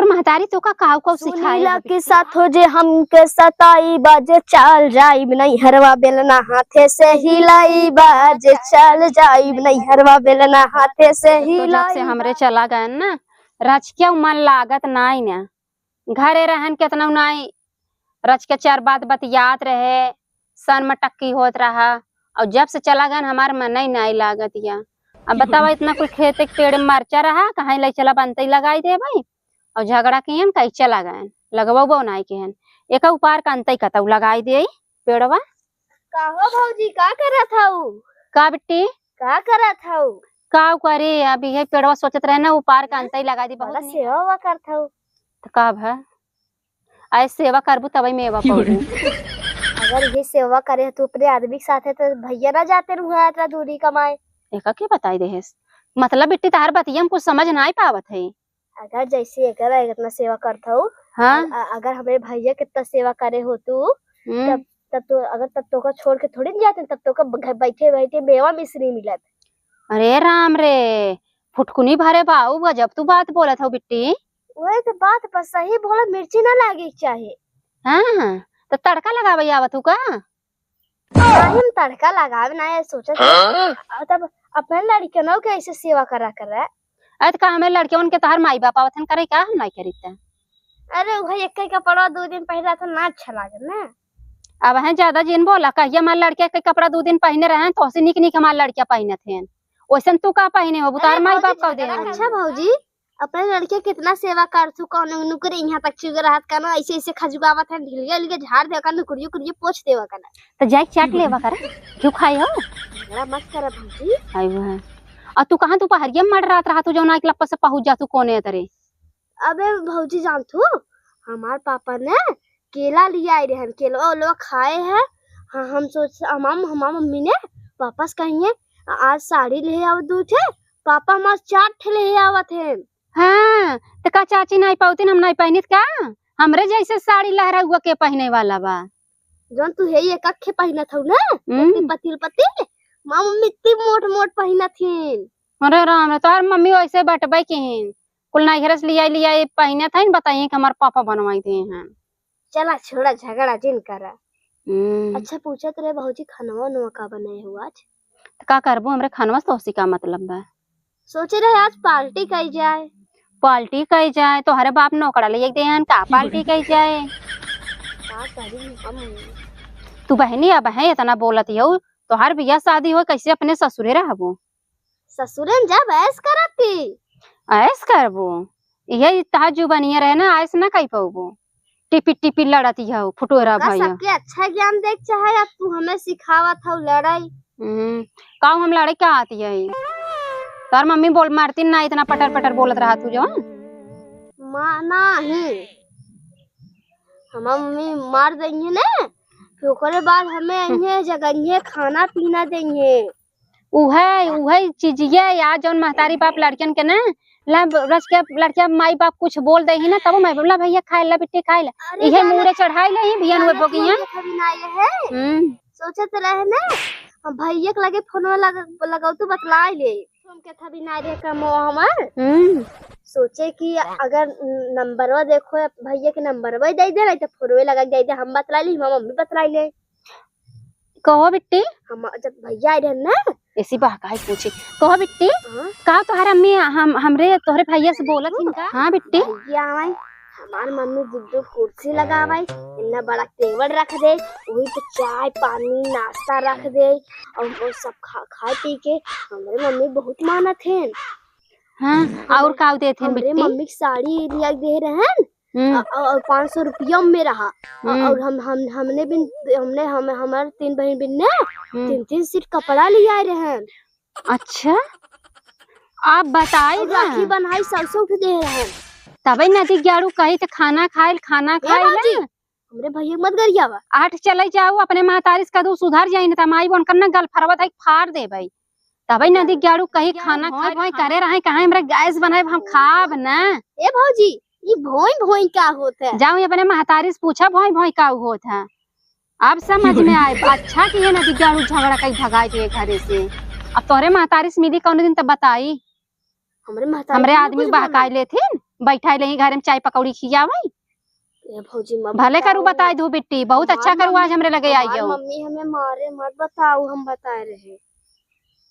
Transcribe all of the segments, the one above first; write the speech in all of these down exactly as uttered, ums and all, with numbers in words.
तोर महतारी तोका काउ काउ सिखाई सुनीला हो के बिट्टी? साथो जे हमके सताई बा, जे चाल जाइब नैहरवा, बेलना हाथे से हिलाई बा, जे चाल जाइब नैहरवा, बेलना हाथे से तो जब से हिलाई हमरे बा। चला गए ना, रचिका मन लागत नाई ना। घरे रहन केतना नाई, रचिका चार बात बतियात रहे, सन में टक्की होत रहा, और जब से चला गए हमार मन ही नाई लागत या। अब बतावा, इतना कुल खेते के पेड़ में मरचा रहा, कहाँ ले चला बनते ही लगाई दे भाई, और झगड़ा किहन कहीं चला गए, लगवा उबो नाई किहन, एक उपार का अंतई कतऊ लगाई दे पेड़वा। का हो भौजी, का करत हऊ? का बिट्टी? का करत हऊ? का करे, अब इहे पेड़वा सोचत रहे ना, उपार का अंतई लगाई दी, बहुत बड़ा नीक। सेवा वा करत हऊ। तो का भा? आए सेवा करबू तबे मेवा पौबू। अगर ये सेवा करे तू अपने आदमी के साथे तो भैया ना जाते रुआ इतना दूरी कमाए। एका के बताई देहेस? मतलब बिट्टी तहार बतिया हम कुछ समझ नाई पावत है। अगर जैसे एकर इतना सेवा करत हऊ, हाँ। अ-, अगर हमरे भैया के इतना सेवा करे हो तू, हम्म। तब, तब तो, अगर तब तोका छोड़ के थोड़ी न जाते, तब तोका ब-, घर बैठे बैठे मेवा मिश्री मिलत। अरे राम रे, फुटकुनी भरे बाऊ, गजब तू बात बोलत हऊ बिट्टी। वही तो बात, बस सही बोला, मिर्ची ना लागे के चाहे। हाँ, तो तड़का लगावे आवत हऊ का? नाही, हम तड़का लगावे ना, ये सोचत है। हाँ? और तब अपने लड़कियों के ऐसे सेवा करा कर रहा है। अरे, तो का हमें लड़कियों के तोहार माई बाप आवत हन करे का, हम नाई करीत है? अरे, वही एक ही कपड़ा दो दिन पहले तो ना अच्छा लागे ना। अब हैं ज्यादा जिन बोला, कहिए हमार लड़के के कपड़ा दो दिन पहने रहे हैं, तो से निक निक हमार लड़कियां पहनत हैं, वैसन तू का पहने हो, तोहार अरे माई भौजी, बाप का दे झगड़ा हैं? अच्छा भौजी, अपने लड़के कितना सेवा कर तू, कौन नुकरे यहाँ तक चुग रहत का ना, ऐसे ऐसे खजुआवत है, ढिलिया ढिलिया झाड़ दे का, नुकरियो कुरियो पोछ देवा का ना। तो जाए चाट लेवा कर, क्यों खाए हो? झगड़ा मत कर भौजी। आई वो है। और तू कहाँ दोपहरिया में मड़ रात रहा तू, जो ना एक लप्पा से पहुँच जा तू कोने तरे। अबे भौजी जान तू, हमार पापा ने केला लियाए रहन, केलवा उलवा खाए है। हाँ, हम सोच, हमार, हमार मम्मी ने वापस कहिए आज साड़ी ले आव दू ठे, पापा हमार चार ठे ले आवत हैं। हाँ, तो का चाची नाई पावतिन, हम नाई पहनित का? हमरे जैसे साड़ी लहराउआ के पहने वाला बा। जौन तू हे एक अखे पहनत हऊ ना, हम्म। इतनी पतिल पतिल, माँ मम्मी इतनी मोट मोट पहनत हिन। अरे राम रे, तोहर मम्मी वैसे बटबे किहिन। कुल नैहरे से लियाई लियाई पहनत हईन, बताइए कि हमार पापा बनवाई दे हैं। चला छोड़ा, झगड़ा जिन करा। हम्म। अच्छा पूछत रहे भौजी, खानवा उनवा का बनाए हो आज? तो का करबो, हमरे खानवा से तोहसे का मतलब बा? सोचे रहे आज पार्टी कई जाए। पार्टी कई जाए? तोहरे बाप नौकरा ले दे हैं, का पार्टी कई जाए? का करी हम? तू बहनी अब है इतना बोलत हऊ, तोहार बियाह शादी हो, कैसे अपने ससुरे रहबो? ससुरे में जब ऐश करती। ऐश करबो? इहे तहार जुबानिया रहे ना, ऐश ना कई पउबो। टिपी टिपी लड़त हऊ, फुटोरा का भैया। सबके अच्छा ज्ञान देख चाहे, अब तू हमें सिखावत हऊ लड़ाई। हम्म, का हम लड़ाई का आती है? तोर मम्मी बोल मारती ना, इतना पटर पटर बोलत रहा तू जो। माँ नाही, हमार मम्मी मार देंगे ने, फिर ओकरे बाद हमें अइहे जगइहे, खाना पीना देंगे। उहे, उहे चीजिया या जौन महतारी बाप लड़कियन के ना, ला, रच के लड़किया माई बाप कुछ बोल दे ही ना, तब मैं बोला, "भैया खाए ला, बिट्टी खाए ला।" अरे इहे जाने मुड़े चढ़ाई ले ही, बियान हुए जाने बोगिया। फोन के कभी ना आए है। हम्म। सोचत रहे ना, हम भैया के लगे फोन लग-, लगाओ तो बतलाई ले। हम के था भी ना रे कमो हमार। हम्म। सोचे कि अगर नंबरवा देखो, भैया के नंबरवा दे दे, नहीं तो फोनवे लगा के दे दे, हम बतला ली, हम मम्मी बतला ले। कहो बिट्टी। हम जब भैया आए रहन ना। ऐसी बहकाई पूछे। कहो बिट्टी। हाँ? का तोहरा अम्मी हम, हमरे तोहरे भैया से बोलत हिन का? हाँ बिट्टी। भैया आए, हमार मम्मी जुग जुग कुर्सी लगावे, इतना बड़ा टेबल रख दे, वही पे चाय, पानी, नाश्ता रख दे, और, और सब खा, खाए पी के हमरे मम्मी बहुत मानत हैं। हाँ, हमरे, और का देत हैं हमरे बिट्टी? मम्मी के साड़ी लिया के दे रहन, हम्म। अ-, अ-, और पाँच सौ रुपया में रहा। अ-, हम्म। और हम, हम, हमने बिन, हमने, हम, हमारे तीन बहन बिन ने हम्म। तीन, तीन सेट कपड़ा लिया रहन। अच्छा, आप बताई और ना। राखी बन्हाई, सरसों के दे रहन। तबे नदी ग्यारू कही त खाना खाइल, खाना ए खाइल। बाजी, हमरे भैया के मत गरियावा। आठ चले जाऊ, अपने महतारी से कदू सुधर जाई, न त माई बन कर न गल फरवत है, फाड़ देबै। तबे नदी ग्यारू कही खाना खाए भोई करे रहे, कहाँ हमरा गैस बनाए, हम खाब ना। ए भौजी, ई भोई भोई का होत है? जाओ, ये अपने महतारी से पूछा, भोई भोई का होत है। अब समझ में आए, अच्छा किहे नदी ग्यारू झगड़ा कई भगाए दिए घरे से। अब तोहरे महतारी से मिली कौनो दिन त बताई। हमरे महतारी हमरे आदमी बहकाई लेथिन। बैठाई लेही घरे में चाय पकौड़ी खियावई। ए भौजी, मत भले करू बताऊ। बताई दू बिट्टी, बहुत अच्छा हमार करू आज मम्मी, हमरे लगे आई हमार जाऊ। मम्मी हमें मारे मत बताऊ, हम बताए रहे।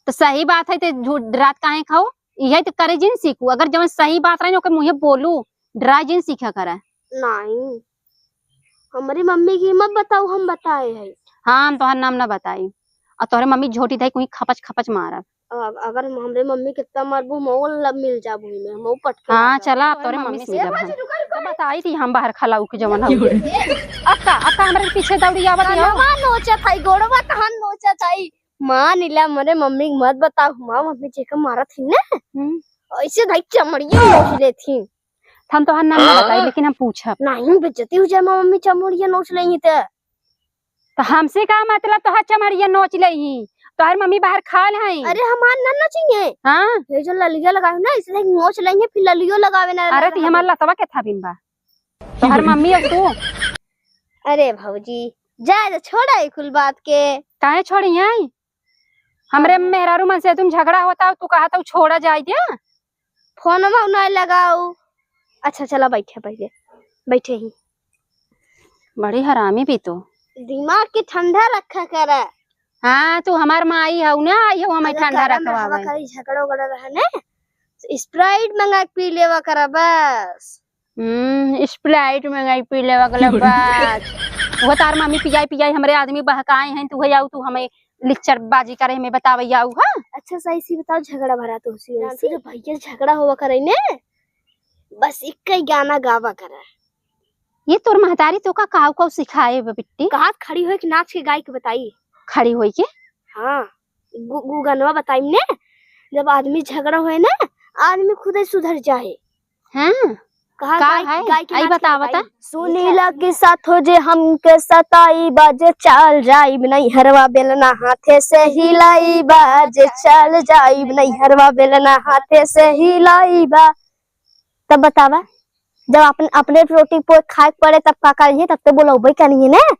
तो सही बात है, ते झूठ रात काहे खाऊ? इहे तो करे जिन सीखू, अगर जवन सही बात रही ना ओके मुँहे बोलू, डरा जिन सीखा करा। नहीं, हमरी मम्मी की मत बताऊ, हम बताए है। हाँ, हम तोहर नाम ना बताई, और तोहरे मम्मी झोटी धाई कुहीं खपच खपच मारब। अब अगर हम, हमरे मम्मी कितना मारबू, मऊ लब मिल जाबू में, मऊ पटके हाँ, मारब। चला, अब तोरे तोहरे मम्मी मम्मी से से मिलब हम। रुका, रुका, तो बताई थी हम बाहर खलाऊ के जवन हम। अक्का, अक्का हमरे पीछे दौड़ी आवत है। कानवा नोचत है, गोड़वा तहन नोचत है। मान इला, हमरे मम्मी के मत बताऊ, माँ मम्मी जेका मारत ही ना, हम्म। ऐसे धाई चमड़िया नोच लेत ही। हम तोहार नाम ना बताई, लेकिन हम पूछब। नहीं, बेइज्जती हो जाए, माँ मम्मी चमड़िया नोच लेही ते। तो हमसे का मतलब, तोहार चमड़िया नोच लेही? तोहार मम्मी बाहर खाल है। अरे हमार ना नोचिहे। हाँ। ये जो ललिया लगावे ना, इसलिए नोच लेही, फिर ललियो लगावे ना। अरे तो हमार लतवा के था बिन बा। तोहार मम्मी अब तू। अरे भौजी, जाए दे, छोड़ा ई कुल बात के। काहे छोड़ी आई? हमरे हाँ। मेहरारू मन से तुम झगड़ा होता हो, तू कहा तो छोड़ा जाए दे। फोनवा नहीं लगाऊ। अच्छा चला बैठे पहले, बैठे ही। बड़ी हरामी भी तू। दिमाग के ठंडा रखा करा। हाँ, तू हमार माई हऊ ना, आई हऊ हमें अगर ठंडा करा में रखवावे। हवा करी झगड़ा उगड़ा रहा ने, तो Sprite मंगा के पी लेवा करा बस। हम्म, Sprite मंगा के पी लेवा करा बस। वो तार मम्मी पियाई पियाई हमरे आदमी बहकाए हैं, तू है आऊ, तू हमें लिक्चर बाजी करे में बतावे आऊ, हाँ? अच्छा सही सी बताओ, झगड़ा भरा तो उसी जान वैसे? से जो भैया झगड़ा हुआ करे ने, बस एक ही गाना गावा करा। ये तोर महतारी तो का काऊ काऊ सिखाए बा बिट्टी? कहाँ खड़ी होए कि नाच के गाय के बताई? खड़ी होए के? हाँ, गु-, गु-, गनवा बताई ने, जब आदमी झगड़ा होए ना, आदमी खुद ही सुधर जाए। हाँ? कहाँ का गाय, है? गाय के आई नाच के बतावा बताई? ता। सुनीला के साथ हो जे हमके सताई बा, जे चाल जाइब नैहरवा बेलना हाथे से हिलाई बा, जे चाल जाइब नैहरवा बेलना हाथे से हिलाई बा। तब बतावा, जब अपन, अपने रोटी पोए खाए के पड़े तब का करिए, तब तो बोलौबे करिए ना।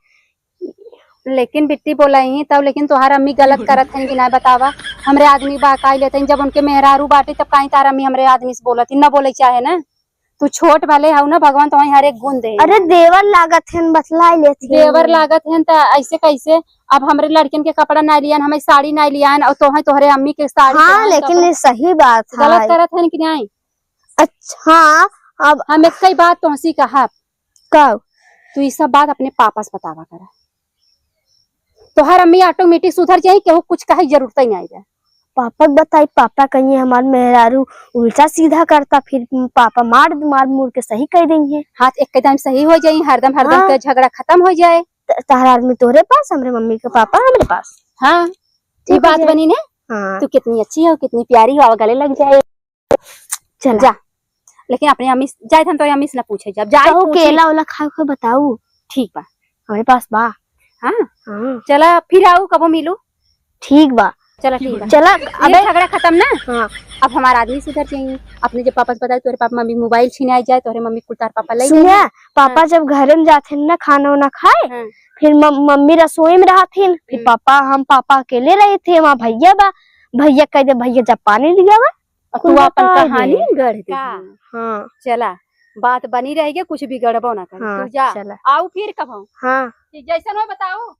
लेकिन बिट्टी बोलाई तब, लेकिन तोहार अम्मी गलत करत हन कि ना बतावा? हमरे आदमी बहकाई लेते हैं, जब उनके मेहरारू बाटे तब काहे तार अम्मी हमरे आदमी से बोलत ही, ना बोले चाहे ना। तू छोट भले हऊ ना, भगवान तोहई हर एक गुण दे। अरे देवर लागत हन, बतलाई लेत ही। देवर लागत हन त ऐसे कैसे? अब हमरे लड़कियन के कपड़ा नाई लियान, हमें साड़ी नाई लियान, और तोहई तोहरे अम्मी के साड़ी हाँ, पहनाई, लेकिन कपड़ा। ये सही बात गलत है। करत हन कि नहीं? अच्छा, अब हम एक ही बात तोहसी कहब। कब? तू ई सब बात अपने पापा से बतावा करा। तोहार अम्मी automatic सुधर जाई, केहू कुछ कहे जरूरत ही नहीं है। पापा के बताई, पापा कहिए हमार मेहरारू उल्टा सीधा करता, फिर पापा मार, मार मुड़ के सही कर देंगे। हाँ, एक दम सही हो जाई, हरदम, हरदम हाँ। के झगड़ा खत्म हो जाए। त-, तोहार आदमी तोहरे पास, हमरे मम्मी के पापा हमरे पास। हाँ, ठीक ये हो बात जाए। बनी ने? हाँ। तू कितनी अच्छी हो, कितनी प्यारी हो, आवा गले लग जाए। चला। जा। लेकिन अपने अम्मी से, जाए हम तो अम्मी से ना पूछे, जब जाए कहू पूछे। केला ओला खाए के बताऊ। ठीक बा। हमरे पास बा। हाँ? हाँ। चला, फिर आऊ, कबो मिलू। ठीक बा। चला, ठीक बा। चला, ये अबे झगड़ा खत्म ना? हाँ। अब हमार आदमी सुधर जाई। अपने जब पापा से बताई, तोरे पापा मम्मी मोबाइल छीने आ जाए, तोरे मम्मी कुल तार पापा ले सुनिया, जाई। पापा हाँ। जब घरे में जाते हैं ना खाना वाना खाए, हाँ। फिर मम-, मम्मी रसोई में रहत हिन, फिर हम्म। पापा, हम पापा अकेले रहे थे, वहाँ भैया बा, भैया कह दे, "भैया जब पानी लिया बा।" और तू कुल अपन बताए कहानी दे। गढ़ दे। का? हाँ। चला, बात बनी रहेगी, कुछ बिगड़बो ना करे। हाँ, तू जा, चला। आऊ फिर कबो। हाँ। ठीक, जैसन हो बताऊ।